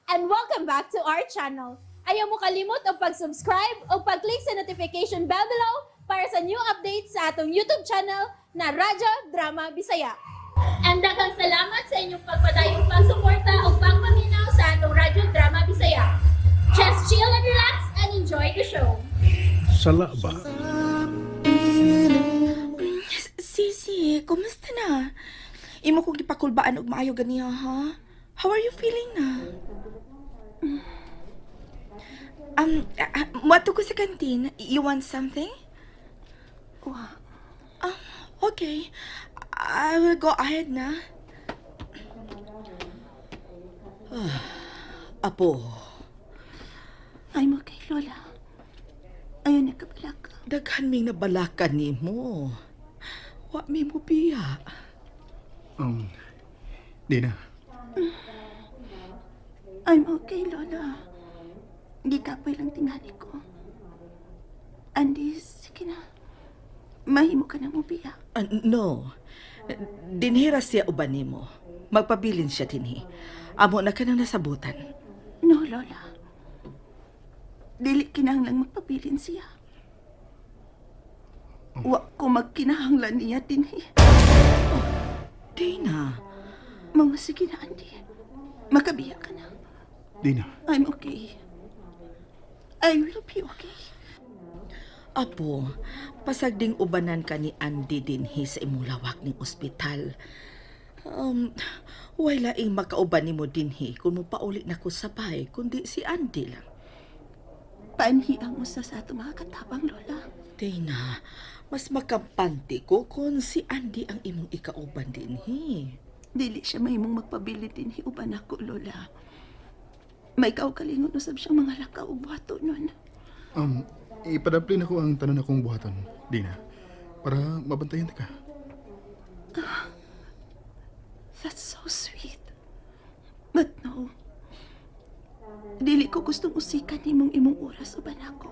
And welcome back to our channel. Ayaw mo kalimot og pag-subscribe o pag-click sa notification bell below para sa new updates sa atong YouTube channel na Radyo Drama Bisaya. And daghang salamat sa inyong pagpadayong pagsuporta o pagpaminaw sa atong Radyo Drama Bisaya. Just chill and relax and enjoy the show. Sala ba? Sisi, kumusta na? Imo kong gipakulbaan og maayo ganiha, ha? How are you feeling na? Muadto ko sa canteen. You want something? Wa. Okay. I will go ahead na. Apo, I'm okay, Lola. Ayaw na kabalaka. Daghan ming nabalakan nimo. Wa mi mo biya. Dina, I'm okay, Lola. Gikapoy lang tingali ko. Andy, sige na. Mahimo ka na mo biya. No. Dinhi ra siya uban nimo. Magpabilin siya dinhi. Amo na kanang nasabutan. No, Lola. Dili kinahanglang magpabilin siya. Wa ko magkinahanglan niya dinhi. Dina, Mga sige na, Andy. Makabiya ka na. Dina, I'm okay. I will be okay. Apo, pasagding ubanan ka ni Andy dinhi sa imong lawak ning ospital. Way laing makauban nimo dinhi kung mopauli na ko sabay, kundi si Andy lang. Paanhi ang usa sa atong mga katabang, Lola. Dina, mas makampante ko kung si Andy ang imong ikauban dinhi. Dili siya mahimong magpabilin dinhi uban ako, Lola. May kaugalingon usab siyang mga lakaw ug buhaton nun. Ipadapli na ko ang tanan akong buhaton, Dina, para mabantayan ka. That's so sweet. But no. Dili ko gustong usikan nimong imong oras uban ako.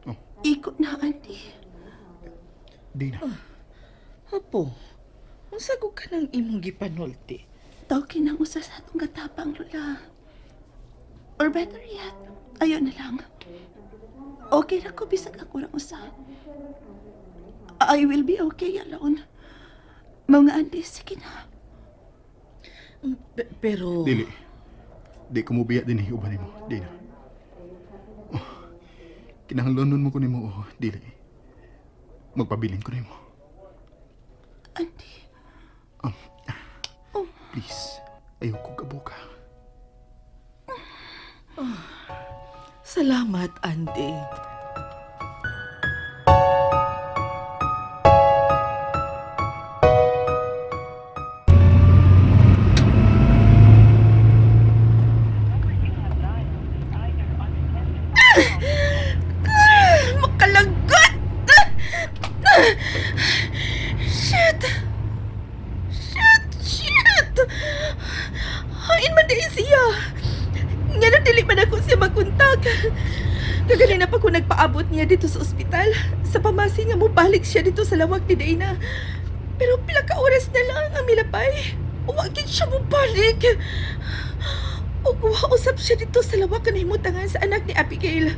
Oh. Iko na, Andy. Dina, Apo, unsa ko ka nang imong gipanulti? Tawkin ang usa sa atong katapang, Lola. Or better yet, ayaw na lang. Okay ra ko bisag ako ra usa. I will be okay alone. Mga Andy, sige na. Pero Dili. Di ko mobiya dinhi uban nimo, Dina. Oh, kinahanglanon mo ko nimo, oh, dili. Magpabilin ko nimo. Andy, Please, ayaw ko kabuka. Salamat, Andy. Makalagot! Shit! Shit! Shit! Hain man diay siya. Nga dili man ako siya makontak. Kaganina pa ko nagpaabot niya dito sa ospital. Sa pamasi nga mobalik siya dito sa lawak ni Dana. Pero pila ka oras na lang ang milapay. Wa gid siya mobalik. Ug wa usab siya dito sa lawak kanhimutangan sa anak ni Abigail.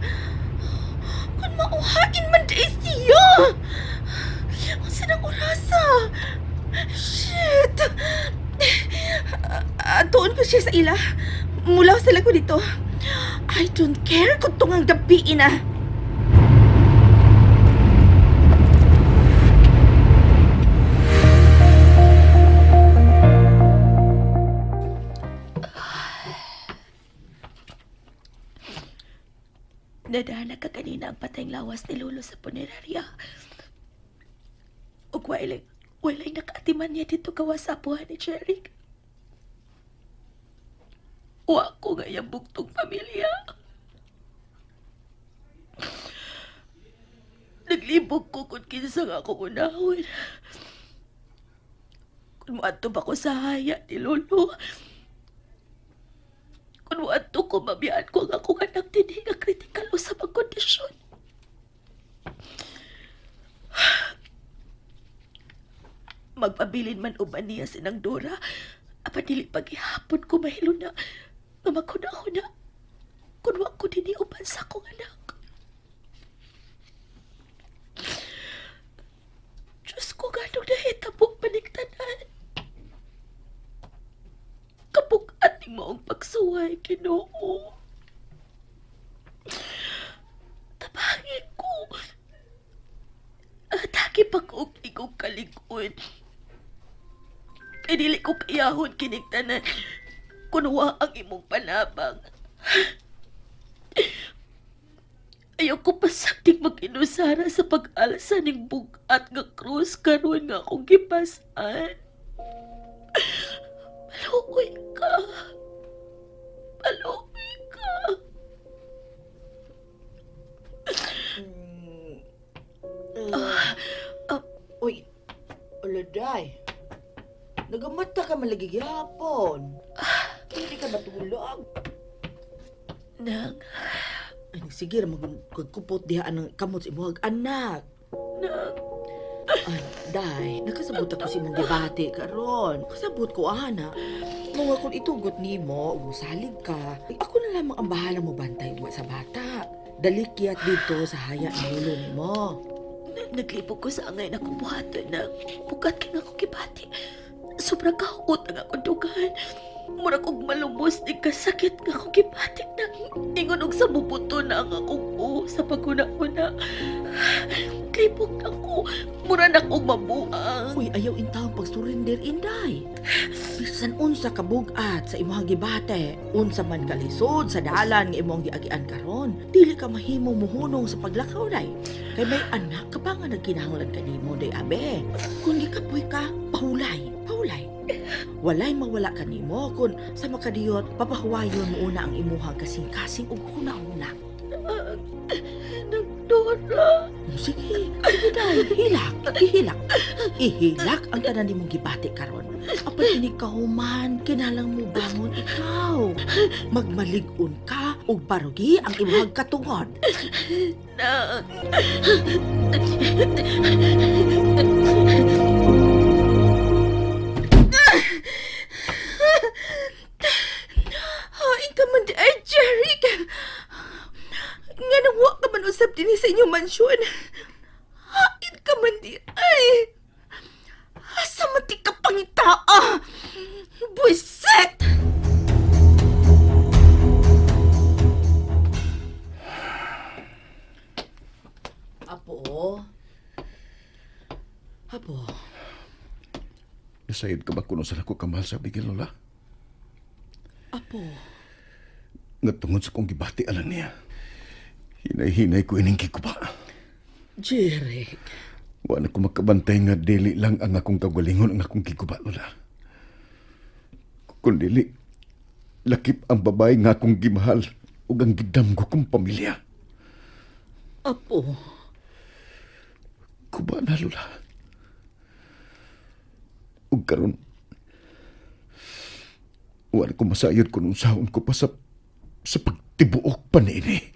Kung mauhain man diay siya! Unsa nang orasa? Shit! Atuon ko siya sa ila. Mulaw sila ko dito. I don't care kung tungang gabi na. Nadala ka kanina ang patayng lawas ni Lolo sa punerarya. Ug walay nakaatiman niya dito gawas sa apuhan ni Jeric. Wa ko ngayang bugtong pamilya. Naglibog ko kung kinsa nga ako unahon. Kung moadto ba ko sa haya ni Lolo. Kung moadto ko, mabiyaan ko ang akong anak dinhi nga critical usab ang kondisyon. Magpabilin man uban niya sinang Dora, apan dili paghihapon ko mahilo na. Nga maghuna-huna kung wa ko dinhi uban sa akong anak. Diyos ko, ganong nahitabo maning tanan. Kabug-at ning maong pagsuway, Ginoo. Tabangi ko. Atake pa ko og igong kalig-on. Kay dili ko kayahon kining tanan kun wa ang imong panabang. Ayaw ko pasagding mag-inusara sa pag-alsa ning bug-at nga krus karon nga akong gipas-an. Maluoy ka. Maluoy ka. Uy, uladay. Nagamata ka malagi gihapon. Hindi ka matulog. Nang, Ay, sige ra magkupot diha ang kamot sa imong anak. nang, Ay, day, nakasabot ako sa imong gibati karon. Kasabot ko ana. Mga kung itugot nimo, ug salig ka. Ay, ako na lamang ang bahala mo bantay wa sa bata. Dalikyat dito sa haya ni lolo nimo. Naglibog ko sa angay na akong buhaton na bugat kay nga akong gibati. Sobrang kahuot ang akong dugan. Mura kog malumos ni kasakit nga akong gibati na ingon og sa bubuto na ang akong o sa paghuna-huna. Klibog na ko. Mura na kog mabuang. Uy, ayaw intawon pag-surrender, inday. Bisan unsa ka bug-at sa imong gibate, unsa man kalisod sa dalan nga imong giagian karon, dili ka mahimo muhunong sa paglakaw day. Kay may anak ka pa nga nagkinahanglan kanimo day abe. Kung gikapoy ka, pahulay, pahulay. Walay mawala kanimo kung sa makadiyot papahuwayon mo una ang imuhang kasing-kasing ug huna-huna. Nagdora. Sige, sige day, hilak, ihilak. Ihilak ang tanan nimong gibati karon. Apan ini kahuman, kinalang mo bangon ikaw. Magmalig-on ka ug barugi ang imong katungod. Nang. Hain ka man di ay, Jeric. Nga nang wa ka man usab dinhi sa inyong mansyon. Hain ka man di ay. Asa man ti ka pangitaa? Buisit! Apo. Apo. Nasayod ka ba kuno sa nako kamahal sa Abigail, Lola? Apo. Nga tungod sa kong gibati alang niya. Hinay-hinay ko ining gikuba. Jeric. Wa na ko makabantay nga dili lang ang akong kagalingon ang akong giguba, Lola. Kung dili, lakip ang babae nga akong gimahal ug ang gidamgo kong pamilya. Apo. Kuba na, Lola. Ug karon, wa na ko masayod kung unsaon ko pa sa pagtibuok pa niini.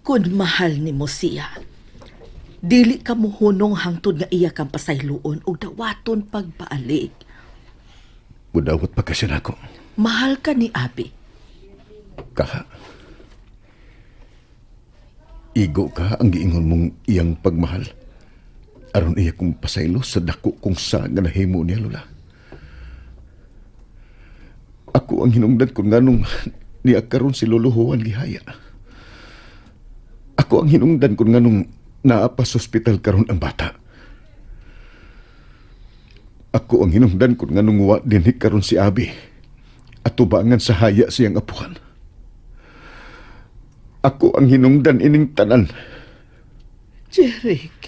Kun mahal nimo siya, dili ka muhunong hangtod nga iya kang pasayloon ug dawaton pagpaalik. Mudawat pa kasi nako. Mahal ka ni Abi. Kaha. Igo ka ang giingon mong iyang pagmahal. Aron iya kong pasaylo sa dako kong sa nga nahimo niya, Lola. Ako ang hinungdan kung nganong niya karon si Lolo Juan gihaya. Ako ang hinungdan kung nganong naa pa sa ospital karon ang bata. Ako ang hinungdan kung nganong wa dinhi karon si Abi. At tubangan sa haya siyang apuhan. Ako ang hinungdan ining tanan. Jeric.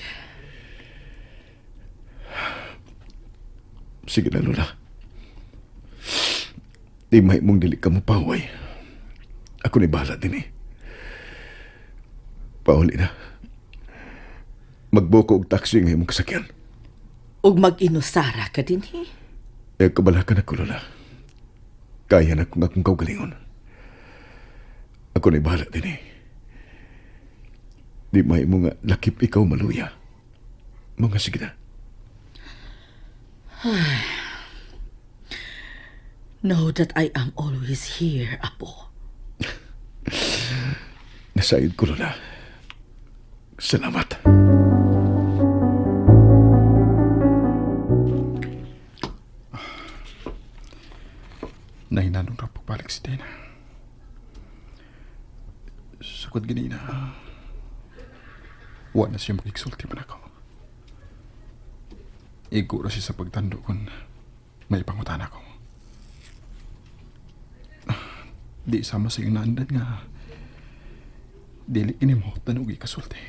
Sige na, Lola. Di may mong dili ka mo paway. Ako ni bahala din eh. Pauli na. Magbuko og taxi nga imong kasakyan. Ug mag-inusara ka dinhi. Eh, kabalakan ako, Lola. Kaya na kung akong kaugalingon. Ako ni bahala din eh. Di may mo nga lakip ikaw maluya. Mga sige na. Know that I am always here, Apo. Nasayod ko, Lola. Salamat. Nahinanong ra pagbalik si Dana. Sukod ganina. Wa na siya makigsulti man ako. Igo ra siya sa pagtando kung may pangutan ako. Di sama sa iyong naandan nga dili kini mo tanugi kasulti.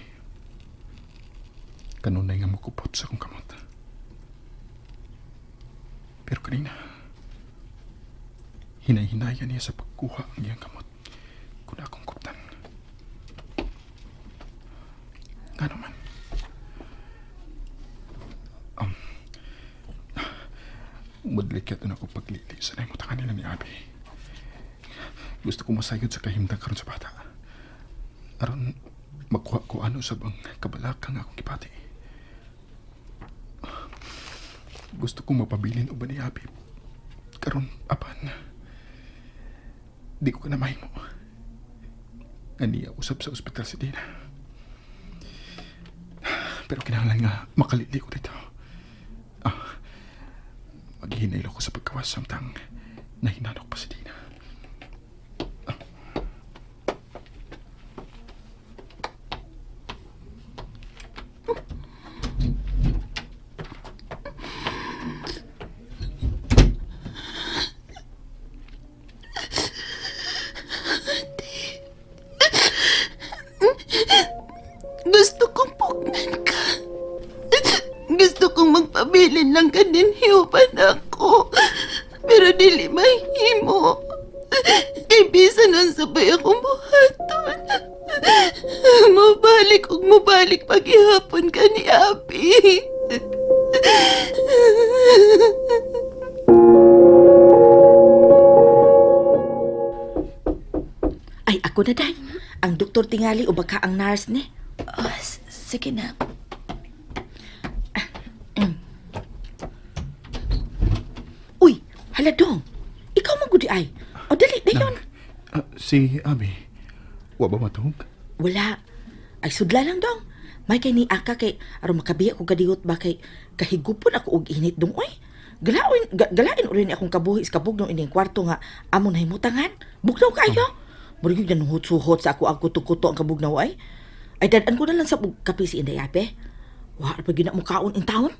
Kanunay nga mukupot sa akong kamot. Pero kanina, hinay-hinayan niya sa pagkuha ang iyang kamot kung akong kuptan. Nga naman. Mudlik yato na ako paglili sa naimutangan nila ni Abby. Gusto ko masayod sa kahimtang karon sa bata. Aron makuha ko ano sa bang kabalaka nga akong gibati. Gusto kong mapabilin uban ni Abby. Karon apan di ko ka na mahimo. Nga niya usab sa ospital si Dina. Pero kinahanglan nga makalili ko dito. Ah, maghinay ko sa pagkawas samtang nahinanok pa si Dina. Gusto kong pugnan ka. Gusto kong magpabilin lang ka din, hiupan ako. Pero dili mahimo. Kay bisan ang sabay akong buhaton. Mabalik og mabalik paghihapon ka ni Abi. Ay, ako na, day. Ang doktor tingali o baka ang nurse ni. Oh, sige na. Uy, hala dong. Ikaw man gudi ay. O dali, dayon. Ah, si Abby, wa ba matuhog? Wala. Ay, sudla lang dong. May kay ni Aka kay aron makabiya ko kadiyot ba kay kahigupon ako og init dong oy. Galain galain uri ni akong kabuhi sa kabugnaw ining kwarto nga among nahimutangan. Bugnaw kaayo. Murag gyud nanuhot-suhot sa ako ang kuto-kuto ang kabugnaw ay. Ay dad-an ko na lang sa og kape si Inday Ape. Wa ra pa gyud na mo kaon in taon.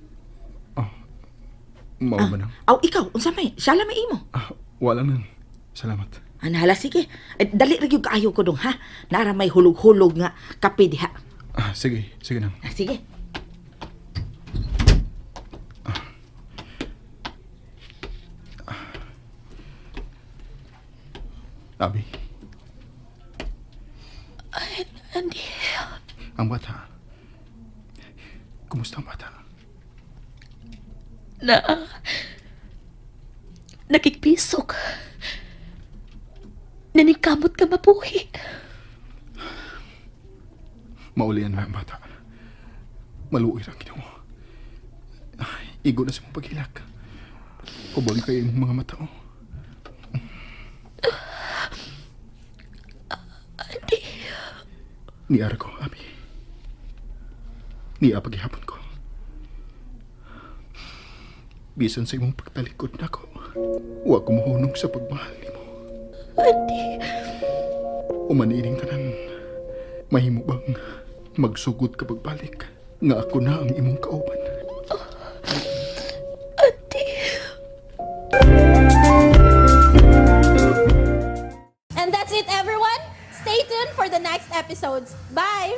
Mao ba nang? Aw ikaw unsa may? Siya lang may imo. Ah, wala nang. Salamat. Ana hala sige. Ay, dali ra gyud kaayo ko dong ha. Nara may hulog-hulog nga kape diha. Ah, sige, sige nang. Ah, sige. Abby, Ay, Andy. ang bata. Kumusta ang bata? Na... Nakikpisok. Naningkamot ka mabuhi. Maulian na ang bata. Maluoy ra ang Ginoo. Ay, igo na sa mong paghilak. Ubon kay imong mga mata. Oh. Andy. Niara ko, Abi. Niya paghihapon ko. Bisan sa imong pagtalikod nako, wa ko mohunong sa pagmahal nimo. Andy. Umanining tanan, mahimo bang magsugod ka pagbalik nga ako na ang imong kauban. Andy. And that's it, everyone. Stay tuned for the next episodes. Bye!